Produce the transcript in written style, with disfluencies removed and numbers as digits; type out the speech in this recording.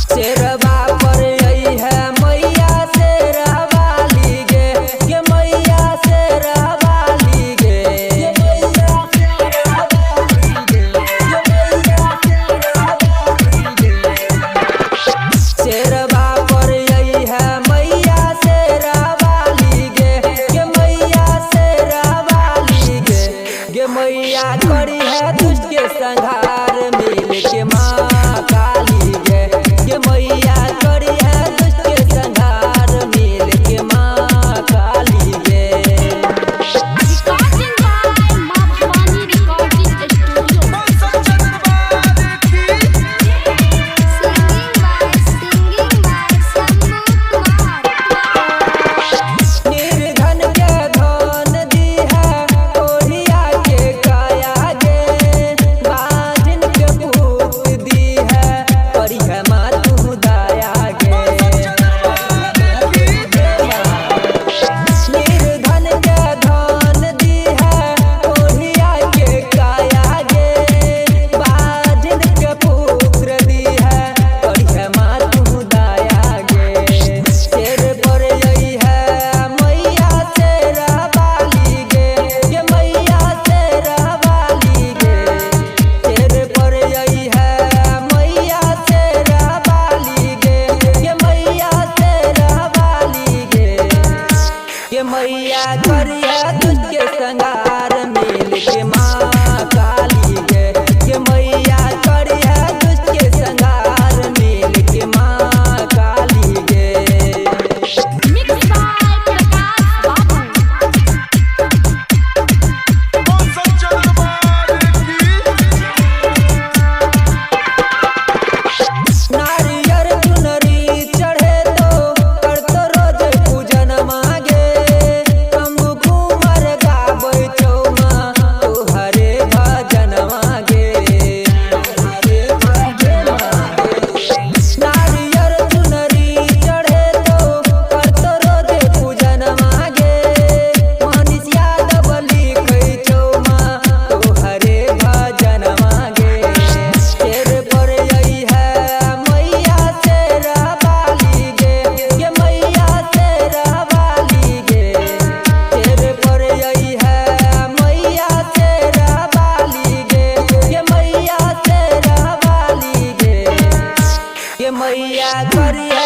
शेरवा पर आई है मैया शेरवाली गे, गे मैया शेरवाली गे, शेरवा पर आई है मैया शेरवाली गे, गे मैया शेरवाली गे, गे मैया करी है दुष्ट के संहार मिल के माँ काली गे, गे मैया करी है दुष्ट के संहार मिल के माँ काली गे। Recording by Maa Bhavani Recording Studio. Singing by Sambhu Kumar. निर्धन के धन दी है कोढ़िया के काया गे, बाझिन के पूत दी है करी है माँ तू दया गे। निर्धन के धन दी है कोढ़िया के काया गे, बाझिन के पुत्र दी है करी है माँ तू दया गे। शेर पर आई है मैया शेरवाली गे, गे मैया शेरवाली गे, शेर पर आई है मैया शेरवाली गे, गे मैया शेरवाली गे, गे मैया करिया दुष्ट के संहार मिल के माँ काली गे, गे मैया करिया दुष्ट के संहार मिल के माँ काली गे। Mixed by Prakash Babu. नारियर चुनरी चढ़े तो करतो रोज पूजन मागे, शंभु कुमार गाबै चौमा तोहरे भजन मागे। नारियर चुनरी चढ़े तो करतो रोज पूजन मागे, मनीष यादव लिखै चौमा तोहरे भजन मागे। शेर पर आई है मैया शेरवाली गे, गे मैया शेरवाली गे, शेर पर आई है मैया शेरवाली गे, गे मैया शेरवाली गे, गे मैया करिया